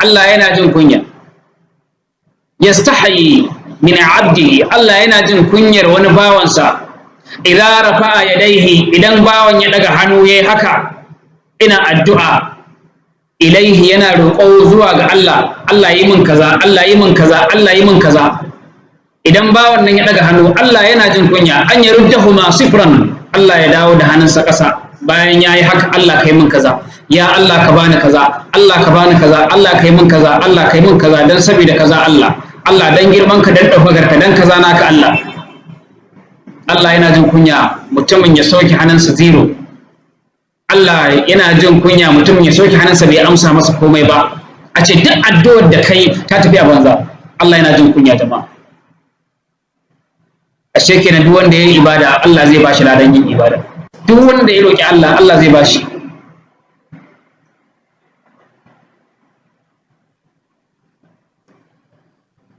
Allah yana jin kunya. Yastahi min abdihi, Allah yana jin kunyar wani bawansa. Idza rafa'a yadayhi, idan bawan ya daga hannu yayi haka ina addu'a, ilaihi, yana roƙo zuwa ga Allah, Allah yi min kaza, Allah yi min kaza, Allah yi min kaza. Idan bawan nan ya daga hannu, Allah yana jin kunya an yaruddahuma sifran, Allah ya dawo da hannunsa ƙasa bayan yayi haka, Allah kai min kaza, ya Allah ka bani kaza, Allah ka bani kaza, Allah kai min kaza, Allah kai min kaza dan saboda kaza, Allah, Allah dan girman ka, dan ɗaukakar ka, dan kaza naka Allah. Allah yana jin kunya mutumin ya sauke hannunsa zero. Allah yana jin kunya mutumin ya sauke hannunsa bai amsa masa komai ba, a ce duk addu'ar da kai ta tafi a banza. Allah yana jin kunya, jama'a. Ashe kenan duk wanda ya yi ibada, Allah zai bashi ladan yin ibada. Duk wanda ya roki Allah, Allah zai bashi.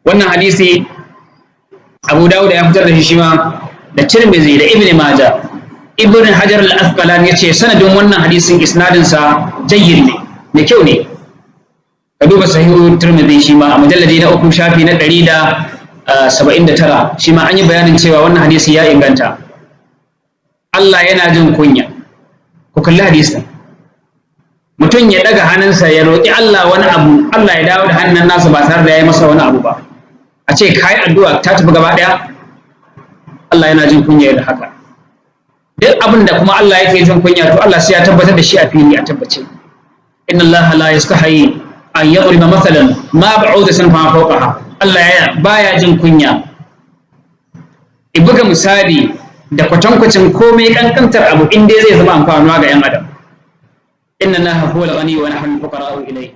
Wannan hadisi Abu Dawud ya fitar da shi, shima da Tirmidhi da Ibn Majah. Ibn Hajar al-Asqalani yace sanadin wannan hadisin, isnadin sa jayyid ne, mai kyau ne. Ka duba Sahihu Tirmidhi shi ma a mujalladi na 3, shafi na 179, shi ma an yi bayanin cewa wannan hadisi ya inganta. Allah yana jin kunya. Ku kalli hadisin, mutum ya daga hannunsa ya roƙi Allah wani abu, Allah ya dawo da hannun nasa ba tare da ya yi masa wani abu ba, a ce ka yi addu'a ta tafi gaba ɗaya. Allah yana jin kunya da haka. Duk abin da kuma Allah yake jin kunya, to Allah sai ya tabbatar da shi a fili a tabbace. Inna Allah la yastahi an yadriba mathalan ma ba'udatan fa fawqaha. Allah ya baya jin kunya i buga misali da kwatankwacin komai kankantar abu in dai zai zama amfanuwa ga yan adam. Inna Allah huwal ghani wa nahnu fuqara'u ilayhi.